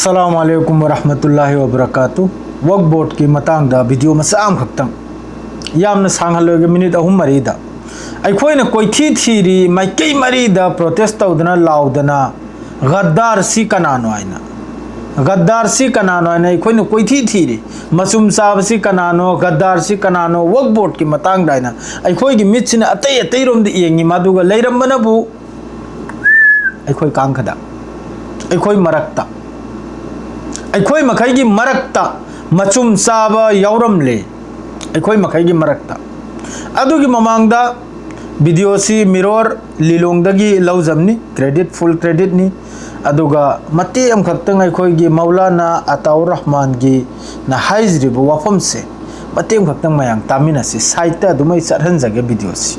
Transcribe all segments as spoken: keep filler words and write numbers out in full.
ꯑꯁꯂꯥꯃꯨ ꯑꯂꯥꯏꯀꯨꯝ ꯋꯔꯍꯃꯇꯨꯜꯂꯥꯍꯤ ꯋꯕꯔꯀꯥꯇꯨ꯫ ꯋꯛꯐ ꯕꯣꯔꯗꯀꯤ ꯃꯇꯥꯡꯗ ꯚꯤꯗꯤꯑꯣ ꯃꯆꯥ ꯑꯃꯈꯛꯇꯪ, ꯌꯥꯝꯅ ꯁꯥꯡꯍꯜꯂꯣꯏꯒꯦ, ꯃꯤꯅꯤꯠ ꯑꯍꯨꯝ ꯃꯔꯤꯗ꯫ ꯑꯩꯈꯣꯏꯅ ꯀꯣꯏꯊꯤ ꯊꯤꯔꯤ, ꯃꯥꯏꯀꯩ ꯃꯔꯤꯗ ꯄ꯭ꯔꯣꯇꯦꯁ ꯇꯧꯗꯅ ꯂꯥꯎꯗꯅ, ꯒꯗꯥꯔꯁꯤ ꯀꯅꯥꯅꯣ ꯍꯥꯏꯅ꯫ ꯒꯗꯥꯔꯁꯤ ꯀꯅꯥꯅꯣ ꯍꯥꯏꯅ ꯑꯩꯈꯣꯏꯅ ꯀꯣꯏꯊꯤ ꯊꯤꯔꯤ꯫ ꯃꯆꯨꯝ ꯆꯥꯕꯁꯤ ꯀꯅꯥꯅꯣ, ꯒꯗꯥꯔꯁꯤ ꯀꯅꯥꯅꯣ, ꯋꯛꯐ ꯕꯣꯔꯗꯀꯤ ꯃꯇꯥꯡꯗ ꯍꯥꯏꯅ ꯑꯩꯈꯣꯏꯒꯤ ꯃꯤꯠꯁꯤꯅ ꯑꯇꯩ ꯑꯇꯩꯔꯣꯝꯗ ꯌꯦꯡꯉꯤ, ꯃꯗꯨꯒ ꯂꯩꯔꯝꯕꯅꯕꯨ ꯑꯩꯈꯣꯏ ꯀꯥꯡꯈꯗ, ꯑꯩꯈꯣꯏ ꯃꯔꯛꯇ, ꯑꯩꯈꯣꯏ ꯃꯈꯩꯒꯤ ꯃꯔꯛꯇ ꯃꯆꯨꯝ ꯆꯥꯕ ꯌꯥꯎꯔꯝꯂꯦ, ꯑꯩꯈꯣꯏ ꯃꯈꯩꯒꯤ ꯃꯔꯛꯇ꯫ ꯑꯗꯨꯒꯤ ꯃꯃꯥꯡꯗ ꯚꯤꯗꯤꯑꯣꯁꯤ ꯃꯤꯔꯣꯔ ꯂꯤꯂꯣꯡꯗꯒꯤ ꯂꯧꯖꯕꯅꯤ, credit, full creditꯅꯤ꯫ ꯑꯗꯨꯒ ꯃꯇꯦꯛ ꯑꯃꯈꯛꯇꯪ ꯑꯩꯈꯣꯏꯒꯤ ꯃꯧꯂꯥꯅꯥ ꯑꯇꯥꯎꯔ ꯔꯍꯃꯥꯟꯒꯤꯅ ꯍꯥꯏꯖꯔꯤꯕ ꯋꯥꯐꯝꯁꯦ ꯃꯇꯦꯛ ꯑꯃꯈꯛꯇꯪ ꯃꯌꯥꯝ ꯇꯥꯃꯤꯟꯅꯁꯤ꯫ Sideꯇ ꯑꯗꯨꯃꯥꯏ ꯆꯠꯍꯟꯖꯒꯦ ꯚꯤꯗꯤꯑꯣꯁꯤ꯫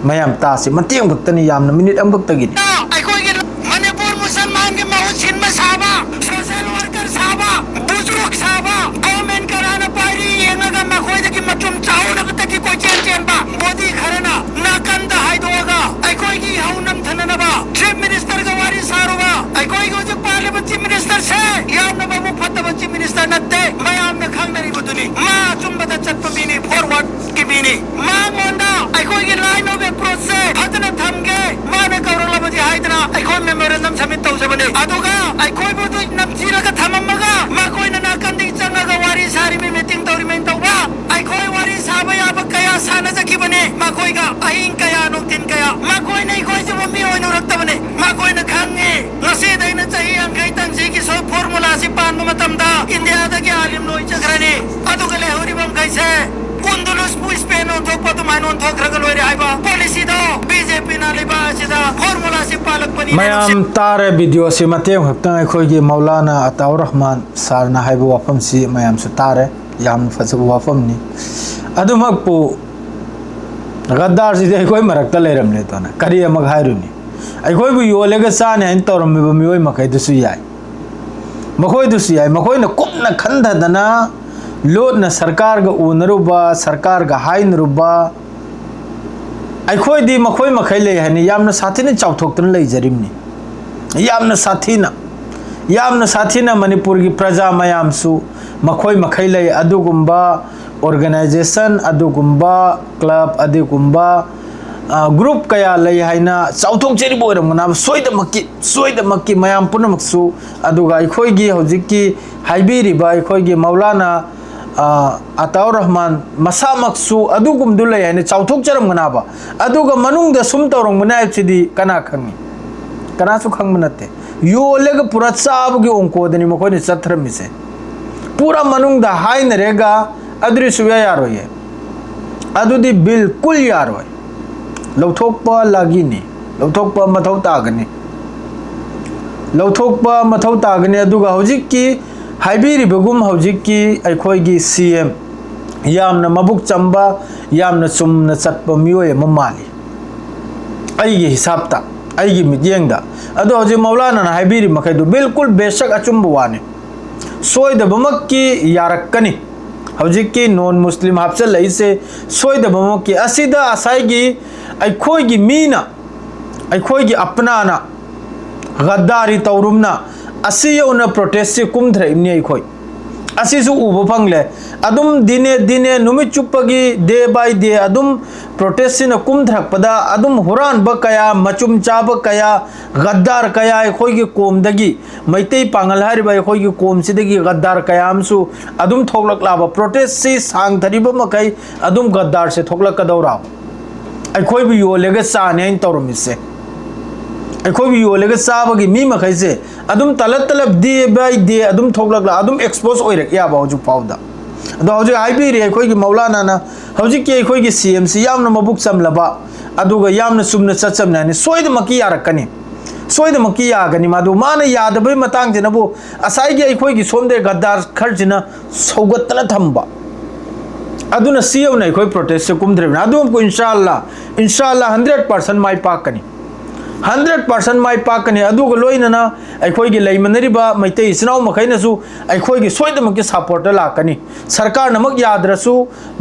ꯃꯌꯥꯝ ꯇꯥꯁꯤ, ꯃꯇꯦꯛ ꯑꯃꯈꯛꯇꯅꯤ, ꯌꯥꯝꯅ, ꯃꯤꯅꯤꯠ ꯑꯃꯈꯛꯇꯒꯤꯅꯤ꯫ ꯑꯩꯈꯣꯏꯒꯤ ꯃꯅꯤꯄꯨꯔ ꯃꯨꯁꯜꯃꯥꯟꯒꯤ ꯃꯍꯨꯠ ꯁꯤꯟꯕ ꯁꯥꯕ, social worker ꯁꯥꯕ, ꯕꯨꯖꯨꯔꯨꯛ ꯁꯥꯕ, government ꯀꯅꯥꯅ ꯄꯥꯏꯔꯤ ꯌꯦꯡꯉꯒ ꯃꯈꯣꯏꯗꯒꯤ ꯃꯆꯨꯝ ꯆꯥꯍꯧꯅꯕꯗꯒꯤ ꯀꯣꯏꯆꯦꯟ ꯆꯦꯟꯕ body ꯈꯔꯅ ꯅꯥꯀꯟꯗ ꯍꯥꯏꯗꯣꯛꯑꯒ ꯑꯩꯈꯣꯏꯒꯤ ꯏꯍꯧ ꯅꯝꯊꯅꯅꯕ Chief Ministerꯒ ꯋꯥꯔꯤ ꯁꯥꯔꯨꯕ꯫ ꯑꯩꯈꯣꯏꯒꯤ ꯍꯧꯖꯤꯛ ꯄꯥꯜꯂꯤꯕ Chief Ministerꯁꯦ ꯌꯥꯝꯅ ꯃꯕꯨꯛ ꯐꯠꯇꯕ Chief Minister ꯅꯠꯇꯦ, ꯃꯌꯥꯝꯅ ꯈꯪꯅꯔꯤꯕꯗꯨꯅꯤ꯫ ꯃꯥ ꯑꯆꯨꯝꯕꯗ ꯆꯠꯄ ꯃꯤꯅꯤ, forwardꯀꯤ ꯃꯤꯅꯤ꯫ ꯃꯉꯣꯟꯗ ꯑꯩꯈꯣꯏꯒꯤ line of approachꯁꯦ ꯐꯖꯅ ꯊꯝꯒꯦ, ꯃꯥꯅ ꯀꯧꯔꯛꯂꯕꯗꯤ ꯍꯥꯏꯗꯅ ꯑꯩꯈꯣꯏ memorandum submit ꯇꯧꯖꯕꯅꯤ꯫ ꯑꯗꯨꯒ ꯑꯩꯈꯣꯏꯕꯨ ꯅꯝꯊꯤꯔꯒ ꯊꯝꯃꯝꯃꯒ ꯃꯈꯣꯏꯅ ꯅꯥꯀꯟꯗꯒꯤ ꯆꯪꯉꯒ ꯋꯥꯔꯤ ꯁꯥꯔꯤꯃꯤ, meeting ꯇꯧꯔꯤꯃꯤ ꯇꯧꯕ꯫ ꯑꯩꯈꯣꯏ ꯋꯥꯔꯤ ꯁꯥꯕ ꯌꯥꯕ ꯀꯌꯥ ꯁꯥꯟꯅꯖꯈꯤꯕꯅꯤ ꯃꯈꯣꯏꯒ, ꯑꯍꯤꯡ ꯀꯌꯥ, ꯅꯨꯡꯊꯤꯟ ꯀꯌꯥ꯫ ꯃꯈꯣꯏꯅ ꯑꯩꯈꯣꯏꯁꯤꯕꯨ ꯃꯤ ꯑꯣꯏꯅ ꯎꯔꯛꯇꯕꯅꯤ꯫ ꯃꯈꯣꯏꯅ ꯈꯪꯉꯤ, ꯉꯁꯤꯗꯩꯅ ꯆꯍꯤ ꯌꯥꯡꯈꯩ ꯇꯪꯁꯤꯒꯤ ꯁꯣ-, formulaꯁꯤ ꯄꯥꯟꯕ ꯃꯇꯝꯗ ꯏꯟꯗꯤꯌꯥꯗꯒꯤ ꯑꯥꯂꯤꯝ ꯂꯣꯏ ꯆꯠꯈ꯭ꯔꯅꯤ꯫ ꯑꯗꯨꯒ ꯂꯩꯍꯧꯔꯤꯕ ꯃꯈꯩꯁꯦ ꯀꯨꯟꯗꯨꯂꯨꯁꯄꯨ ꯁ꯭ꯄꯦꯟ ꯑꯣꯟꯊꯣꯛꯄ ꯑꯗꯨꯃꯥꯏꯅ ꯑꯣꯟꯊꯣꯛꯈ꯭ꯔꯒ ꯂꯣꯏꯔꯦ ꯍꯥꯏꯕ policyꯗꯣ BJPꯅ ꯂꯩꯕꯥꯛ ꯑꯁꯤꯗ formulaꯁꯤ ꯄꯥꯜꯂꯛꯄꯅꯤ꯫ ꯃꯌꯥꯝ ꯇꯥꯔꯦ, ꯚꯤꯗꯤꯑꯣꯁꯤ ꯃꯇꯦꯛ ꯑꯃꯈꯛꯇꯪ ꯑꯩꯈꯣꯏꯒꯤ ꯃꯧꯂꯥꯅꯥ ꯑꯇꯥꯎꯔ ꯔꯍꯃꯥꯟ ꯁꯥꯔꯅ ꯍꯥꯏꯕ ꯋꯥꯐꯝꯁꯤ ꯃꯌꯥꯝꯁꯨ ꯇꯥꯔꯦ꯫ ꯌꯥꯝꯅ ꯐꯖꯕ ꯋꯥꯐꯝꯅꯤ꯫ ꯑꯗꯨꯃꯛꯄꯨ ꯒꯗꯥꯔꯁꯤꯗꯤ ꯑꯩꯈꯣꯏ ꯃꯔꯛꯇ ꯂꯩꯔꯝꯂꯦ ꯇꯥꯅ ꯀꯔꯤ ꯑꯃꯨꯛ ꯍꯥꯏꯔꯨꯅꯤ? ꯑꯩꯈꯣꯏꯕꯨ ꯌꯣꯜꯂꯒ ꯆꯥꯅꯤ ꯍꯥꯏꯅ ꯇꯧꯔꯝꯃꯤꯕ ꯃꯤꯑꯣꯏ ꯃꯈꯩꯗꯨꯁꯨ ꯌꯥꯏ, ꯃꯈꯣꯏꯗꯨꯁꯨ ꯌꯥꯏ꯫ ꯃꯈꯣꯏꯅ ꯀꯨꯞꯅ ꯈꯟꯊꯗꯅ ꯂꯣꯠꯅ ꯁꯔꯀꯥꯔꯒ ꯎꯅꯔꯨꯕ, ꯁꯔꯀꯥꯔꯒ ꯍꯥꯏꯅꯔꯨꯕ, ꯑꯩꯈꯣꯏꯗꯤ ꯃꯈꯣꯏ ꯃꯈꯩ ꯂꯩ ꯍꯥꯏꯅ ꯌꯥꯝꯅ ꯁꯥꯊꯤꯅ ꯆꯥꯎꯊꯣꯛꯇꯨꯅ ꯂꯩꯖꯔꯤꯕꯅꯤ꯫ ꯌꯥꯝꯅ ꯁꯥꯊꯤꯅ꯫ ꯌꯥꯝꯅ ꯁꯥꯊꯤꯅ ꯃꯅꯤꯄꯨꯔꯒꯤ ꯄ꯭ꯔꯖꯥ ꯃꯌꯥꯝꯁꯨ ꯃꯈꯣꯏ ꯃꯈꯩ ꯂꯩ꯫ ꯑꯗꯨꯒꯨꯝꯕ organization, ꯑꯗꯨꯒꯨꯝꯕ club, ꯑꯗꯨꯒꯨꯝꯕ, ꯑ, group ꯀꯌꯥ ꯂꯩ ꯍꯥꯏꯅ ꯆꯥꯎꯊꯣꯛꯆꯔꯤꯕ ꯑꯣꯏꯔꯝꯒꯅꯕ꯫ ꯁꯣꯏꯗꯃꯛꯀꯤ, ꯁꯣꯏꯗꯃꯛꯀꯤ ꯃꯌꯥꯝ ꯄꯨꯝꯅꯃꯛꯁꯨ, ꯑꯗꯨꯒ ꯑꯩꯈꯣꯏꯒꯤ ꯍꯧꯖꯤꯛꯀꯤ ꯍꯥꯏꯕꯤꯔꯤꯕ ꯑꯩꯈꯣꯏꯒꯤ ꯃꯧꯂꯥꯅꯥ, ꯑ, ꯑꯇꯥꯎ ꯔꯍꯃꯥꯟ ꯃꯁꯥꯃꯛꯁꯨ ꯑꯗꯨꯒꯨꯝꯗꯨ ꯂꯩ ꯍꯥꯏꯅ ꯆꯥꯎꯊꯣꯛꯆꯔꯝꯒꯅꯕ꯫ ꯑꯗꯨꯒ ꯃꯅꯨꯡꯗ ꯁꯨꯝ ꯇꯧꯔꯝꯒꯅꯤ ꯍꯥꯏꯕꯁꯤꯗꯤ ꯀꯅꯥ ꯈꯪꯉꯤ? ꯀꯅꯥꯁꯨ ꯈꯪꯕ ꯅꯠꯇꯦ꯫ ꯌꯣꯜꯂꯒ ꯄꯨꯔꯥ ꯆꯥꯕꯒꯤ ꯑꯣꯡꯀꯣꯗꯅꯤ ꯃꯈꯣꯏꯅ ꯆꯠꯊꯔꯝꯃꯤꯁꯦ꯫ ꯄꯨꯔꯥ ꯃꯅꯨꯡꯗ ꯍꯥꯏꯅꯔꯦꯒ ꯑꯗꯨꯗꯤ ꯁꯨꯡꯌꯥ ꯌꯥꯔꯣꯏꯌꯦ꯫ ꯑꯗꯨꯗꯤ ꯕꯤꯜꯀꯨꯜ ꯌꯥꯔꯣꯏ꯫ ꯂꯧꯊꯣꯛꯄ ꯂꯥꯒꯤꯅꯤ꯫ ꯂꯧꯊꯣꯛꯄ ꯃꯊꯧ ꯇꯥꯒꯅꯤ꯫ ꯂꯧꯊꯣꯛꯄ ꯃꯊꯧ ꯇꯥꯒꯅꯤ꯫ ꯑꯗꯨꯒ ꯍꯧꯖꯤꯛꯀꯤ ꯍꯥꯏꯕꯤꯔꯤꯕꯒꯨꯝ ꯍꯧꯖꯤꯛꯀꯤ ꯑꯩꯈꯣꯏꯒꯤ C M ꯌꯥꯝꯅ ꯃꯕꯨꯛ ꯆꯝꯕ, ꯌꯥꯝꯅ ꯆꯨꯝꯅ ꯆꯠꯄ ꯃꯤꯑꯣꯏ ꯑꯃ ꯃꯥꯜꯂꯤ꯫ ꯑꯩꯒꯤ ꯍꯤꯁꯥꯞꯇ, ꯑꯩꯒꯤ ꯃꯤꯠꯌꯦꯡꯗ꯫ ꯑꯗꯣ ꯍꯧꯖꯤꯛ ꯃꯧꯂꯥꯅꯥꯅ ꯍꯥꯏꯕꯤꯔꯤ ꯃꯈꯩꯗꯨ ꯕꯤꯜꯀꯨꯜ ꯕꯦꯁꯛ ꯑꯆꯨꯝꯕ ꯋꯥꯅꯤ꯫ ꯁꯣꯏꯗꯕꯃꯛꯀꯤ ꯌꯥꯔꯛꯀꯅꯤ꯫ ꯍꯧꯖꯤꯛꯀꯤ non Muslim ꯍꯥꯞꯆꯤꯜꯂꯛꯏꯁꯦ ꯁꯣꯏꯗꯕꯃꯛꯀꯤ꯫ ꯑꯁꯤꯗ ꯉꯁꯥꯏꯒꯤ ꯑꯩꯈꯣꯏꯒꯤ ꯃꯤꯅ, ꯑꯩꯈꯣꯏꯒꯤ ꯑꯄꯅꯥꯅ ꯒꯗꯥꯔꯤ ꯇꯧꯔꯨꯝꯅ ꯑꯁꯤ ꯌꯧꯅ protestꯁꯤ ꯀꯨꯝꯊꯔꯛꯏꯕꯅꯤ ꯑꯩꯈꯣꯏ꯫ ꯑꯁꯤꯁꯨ ꯎꯕ ꯐꯪꯂꯦ꯫ ꯑꯗꯨꯝ ꯗꯤꯅꯦ ꯗꯤꯅꯦ ꯅꯨꯃꯤꯠ ꯆꯨꯞꯄꯒꯤ day by day ꯑꯗꯨꯝ protestꯁꯤꯅ ꯀꯨꯝꯊꯔꯛꯄꯗ ꯑꯗꯨꯝ ꯍꯨꯔꯥꯟꯕ ꯀꯌꯥ, ꯃꯆꯨꯝ ꯆꯥꯕ ꯀꯌꯥ, ꯒꯗꯥꯔ ꯀꯌꯥ ꯑꯩꯈꯣꯏꯒꯤ ꯀꯣꯝꯗꯒꯤ, ꯃꯩꯇꯩ ꯄꯥꯉꯜ ꯍꯥꯏꯔꯤꯕ ꯑꯩꯈꯣꯏꯒꯤ ꯀꯣꯝꯁꯤꯗꯒꯤ ꯒꯗꯥꯔ ꯀꯌꯥ ꯑꯃꯁꯨ ꯑꯗꯨꯝ ꯊꯣꯛꯂꯛꯂꯕ꯫ Protestꯁꯤ ꯁꯥꯡꯊꯔꯤꯕ ꯃꯈꯩ ꯑꯗꯨꯝ ꯒꯗꯥꯔꯁꯦ ꯊꯣꯛꯂꯛꯀꯗꯧꯔꯕ꯫ ꯑꯩꯈꯣꯏꯕꯨ ꯌꯣꯜꯂꯒ ꯆꯥꯅꯤ ꯍꯥꯏꯅ ꯇꯧꯔꯝꯃꯤꯁꯦ꯫ ꯑꯩꯈꯣꯏꯕꯨ ꯌꯣꯜꯂꯒ ꯆꯥꯕꯒꯤ ꯃꯤ ꯃꯈꯩꯁꯦ ꯑꯗꯨꯝ ꯇꯂꯞ ꯇꯂꯞ day by day ꯑꯗꯨꯝ ꯊꯣꯛꯂꯛꯂ ꯑꯗꯨꯝ expose ꯑꯣꯏꯔꯛ ꯌꯥꯕ ꯍꯧꯖꯤꯛ ꯐꯥꯎꯗ꯫ ꯑꯗꯣ ꯍꯧꯖꯤꯛ ꯍꯥꯏꯕꯤꯔꯤ ꯑꯩꯈꯣꯏꯒꯤ ꯃꯧꯂꯥꯅꯥꯅ, ꯍꯧꯖꯤꯛꯀꯤ ꯑꯩꯈꯣꯏꯒꯤ C Mꯁꯤ ꯌꯥꯝꯅ ꯃꯕꯨꯛ ꯆꯝꯂꯕ, ꯑꯗꯨꯒ ꯌꯥꯝꯅ ꯆꯨꯝꯅ ꯆꯠꯆꯕꯅꯤ ꯍꯥꯏꯅꯤ꯫ ꯁꯣꯏꯗꯃꯛꯀꯤ ꯌꯥꯔꯛꯀꯅꯤ꯫ ꯁꯣꯏꯗꯃꯛꯀꯤ ꯌꯥꯒꯅꯤ꯫ ꯃꯥꯗꯨ ꯃꯥꯅ ꯌꯥꯗꯕꯒꯤ ꯃꯇꯥꯡꯁꯤꯅꯕꯨ ꯉꯁꯥꯏꯒꯤ ꯑꯩꯈꯣꯏꯒꯤ ꯁꯣꯝꯗ ꯒꯗꯥꯔ ꯈꯔꯁꯤꯅ ꯁꯧꯒꯠꯇꯅ ꯊꯝꯕ꯫ ꯑꯗꯨꯅ ꯁꯤ ꯌꯧꯅ ꯑꯩꯈꯣꯏ protestꯁꯦ ꯀꯨꯝꯗ꯭ꯔꯤꯕꯅꯤ꯫ ꯑꯗꯨ ꯑꯃꯨꯛ ꯏꯟꯁꯥ ꯑꯜꯂꯥ, ꯏꯟꯁꯥ ꯑꯜꯂꯥ hundred percent ꯃꯥꯏ ꯄꯥꯛꯀꯅꯤ꯫ ꯍꯟꯗ꯭ꯔꯦꯠ ꯄꯥꯔꯁꯦꯟ ꯃꯥꯏ ꯄꯥꯛꯀꯅꯤ꯫ ꯑꯗꯨꯒ ꯂꯣꯏꯅꯅ ꯑꯩꯈꯣꯏꯒꯤ ꯂꯩꯃꯤꯟꯅꯔꯤꯕ ꯃꯩꯇꯩ ꯏꯆꯤꯟ ꯏꯅꯥꯎ ꯃꯈꯩꯅꯁꯨ ꯑꯩꯈꯣꯏꯒꯤ ꯁꯣꯏꯗꯅꯃꯛꯀꯤ ꯁꯞꯄꯣꯔꯠꯇ ꯂꯥꯛꯀꯅꯤ꯫ ꯁꯔꯀꯥꯔꯅꯃꯛ ꯌꯥꯗ꯭ꯔꯁꯨ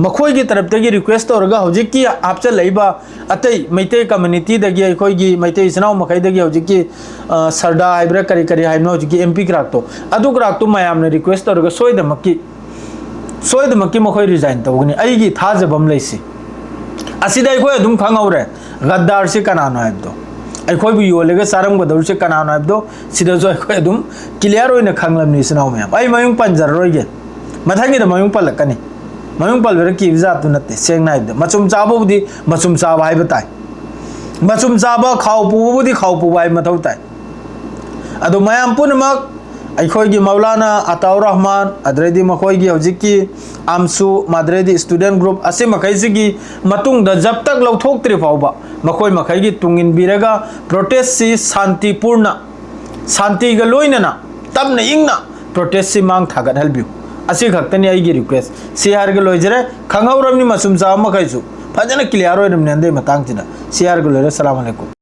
ꯃꯈꯣꯏꯒꯤ ꯇꯔꯞꯇꯒꯤ ꯔꯤꯀ꯭ꯋꯦꯁ ꯇꯧꯔꯒ ꯍꯧꯖꯤꯛꯀꯤ ꯍꯥꯞꯆꯤꯜꯂꯛꯏꯕ ꯑꯇꯩ ꯃꯩꯇꯩ ꯀꯝꯃ꯭ꯌꯨꯅꯤꯇꯤꯗꯒꯤ, ꯑꯩꯈꯣꯏꯒꯤ ꯃꯩꯇꯩ ꯏꯆꯤꯟ ꯏꯅꯥꯎ ꯃꯈꯩꯗꯒꯤ ꯍꯧꯖꯤꯛꯀꯤ, ꯑ, ꯁꯔꯗꯥ ꯍꯥꯏꯕ꯭ꯔꯥ, ꯀꯔꯤ ꯀꯔꯤ ꯍꯥꯏꯕꯅꯣ, ꯍꯧꯖꯤꯛꯀꯤ ꯑꯦꯝ ꯄꯤ ꯀ꯭ꯔꯥꯛꯇꯣ, ꯑꯗꯨ ꯀ꯭ꯔꯥꯛꯇꯣ ꯃꯌꯥꯝꯅ ꯔꯤꯀ꯭ꯋꯦꯁ ꯇꯧꯔꯒ ꯁꯣꯏꯗꯅꯃꯛꯀꯤ, ꯁꯣꯏꯗꯅꯃꯛꯀꯤ ꯃꯈꯣꯏ ꯔꯤꯖꯥꯏꯟ ꯇꯧꯒꯅꯤ꯫ ꯑꯩꯒꯤ ꯊꯥꯖꯕ ꯑꯃ ꯂꯩꯁꯤ꯫ ꯑꯁꯤꯗ ꯑꯩꯈꯣꯏ ꯑꯗꯨꯝ ꯈꯪꯍꯧꯔꯦ ꯒꯗꯥꯔꯁꯤ ꯀꯅꯥꯅꯣ ꯍꯥꯏꯕꯗꯣ꯫ ꯑꯩꯈꯣꯏꯕꯨ ꯌꯣꯜꯂꯒ ꯆꯥꯔꯝꯒꯗꯧꯔꯤꯁꯤ ꯀꯅꯥꯅꯣ ꯍꯥꯏꯕꯗꯣ ꯁꯤꯗꯁꯨ ꯑꯩꯈꯣꯏ ꯑꯗꯨꯝ ꯀ꯭ꯂꯤꯌꯥꯔ ꯑꯣꯏꯅ ꯈꯪꯂꯕꯅꯤ, ꯏꯆꯤꯟ ꯏꯅꯥꯎ ꯃꯌꯥꯝ꯫ ꯑꯩ ꯃꯃꯤꯡ ꯄꯟꯖꯔꯔꯣꯏꯒꯦ, ꯃꯊꯪꯒꯤꯗ ꯃꯃꯤꯡ ꯄꯜꯂꯛꯀꯅꯤ꯫ ꯃꯃꯤꯡ ꯄꯜꯂꯨꯔ ꯀꯤꯕ ꯖꯥꯠꯇꯨ ꯅꯠꯇꯦ꯫ ꯁꯦꯡꯅ ꯍꯥꯏꯕꯗ, ꯃꯆꯨꯝ ꯆꯥꯕꯕꯨꯗꯤ ꯃꯆꯨꯝ ꯆꯥꯕ ꯍꯥꯏꯕ ꯇꯥꯏ, ꯃꯆꯨꯝ ꯆꯥꯕ ꯈꯥꯎ ꯄꯨꯕꯕꯨꯗꯤ ꯈꯥꯎ ꯄꯨꯕ ꯍꯥꯏꯕ ꯃꯊꯧ ꯇꯥꯏ꯫ ꯑꯗꯣ ꯃꯌꯥꯝ ꯄꯨꯝꯅꯃꯛ, ꯑꯩꯈꯣꯏꯒꯤ ꯃꯧꯂꯥꯅꯥ ꯑꯇꯥꯎꯔ ꯔꯍꯃꯥꯟ, ꯑꯗꯨꯗꯩꯗꯤ ꯃꯈꯣꯏꯒꯤ ꯍꯧꯖꯤꯛꯀꯤ ꯑꯥꯝꯁꯨ, ꯑꯗꯨꯗꯩꯗꯤ ꯁ꯭ꯇꯨꯗꯦꯟ ꯒ꯭ꯔꯨꯞ, ꯑꯁꯤ ꯃꯈꯩꯁꯤꯒꯤ ꯃꯇꯨꯡꯗ ꯖꯕ ꯇꯛ ꯂꯧꯊꯣꯛꯇ꯭ꯔꯤ ꯐꯥꯎꯕ ꯃꯈꯣꯏ ꯃꯈꯩꯒꯤ ꯇꯨꯡꯏꯟꯕꯤꯔꯒ ꯄ꯭ꯔꯣꯇꯦꯁꯁꯤ ꯁꯥꯟꯇꯤꯄꯨꯔꯅ, ꯁꯥꯟꯇꯤꯒ ꯂꯣꯏꯅꯅ ꯇꯞꯅ ꯏꯪꯅ ꯄ꯭ꯔꯣꯇꯦꯁꯁꯤ ꯃꯥꯡ ꯊꯥꯒꯠꯍꯟꯕꯤꯌꯨ꯫ ꯑꯁꯤ ꯈꯛꯇꯅꯤ ꯑꯩꯒꯤ ꯔꯤꯀ꯭ꯋꯦꯁ꯫ ꯁꯤ ꯍꯥꯏꯔꯒ ꯂꯣꯏꯖꯔꯦ꯫ ꯈꯪꯍꯧꯔꯕꯅꯤ ꯃꯆꯨꯝ ꯆꯥꯕ ꯃꯈꯩꯁꯨ꯫ ꯐꯖꯅ ꯀ꯭ꯂꯤꯌꯥꯔ ꯑꯣꯏꯔꯕꯅꯤ ꯍꯟꯗꯛ ꯃꯇꯥꯡꯁꯤꯗ꯫ ꯁꯤ ꯍꯥꯏꯔꯒ ꯂꯣꯏꯔꯦ꯫ ꯁꯂꯥꯝ ꯑꯂꯩꯀꯨꯝ꯫